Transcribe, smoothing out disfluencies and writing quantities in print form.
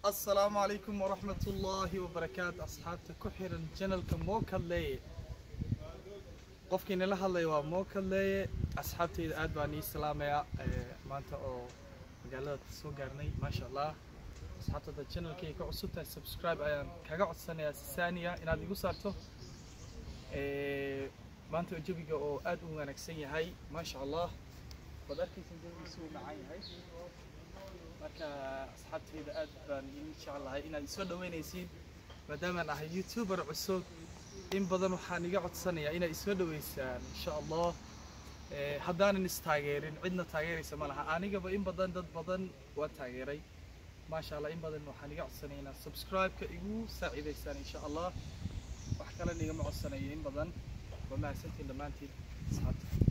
Asalaamu calaykum waraxmat ullaahi wabarakaatu. Asxaabta ku xiran channelka Mookadleeye, qofkii nala hadlaya waa Mookadleeye. Asxaabtayda aad baan ii salaamayaa maanta oo magaalada soo gaarnay, maasha Allah. Asxaabta haddaad channelkayga ka cusub tahay, subscribe ayaan kaga codsanayaa sisaaniya inaad igu saarto. Maanta jawiga oo aad u wanaagsan yahay, maasha Allah, waad arkaysan jawigiisu uu macaan yahay. Marka asxaabtayda aad baan idin jeclahay inaad isoo dhaweynaysiin maadaamaan ahay YouTuber cusub. In badan waxaan iga codsanayaa inaad isoo dhaweysaan, insha Allah. Haddaanan istaageerin, cidna taageeraysa ma laha. Anigaba in badan dad badan waan taageeray, maasha Allah. In badan waxaan iga codsanaya inaad subscribe-ka igu saaciidaysaan, insha Allah. Wax kalena igama codsanayo in badan. Waa mahadsantiin dhammaantiin, asxaabta.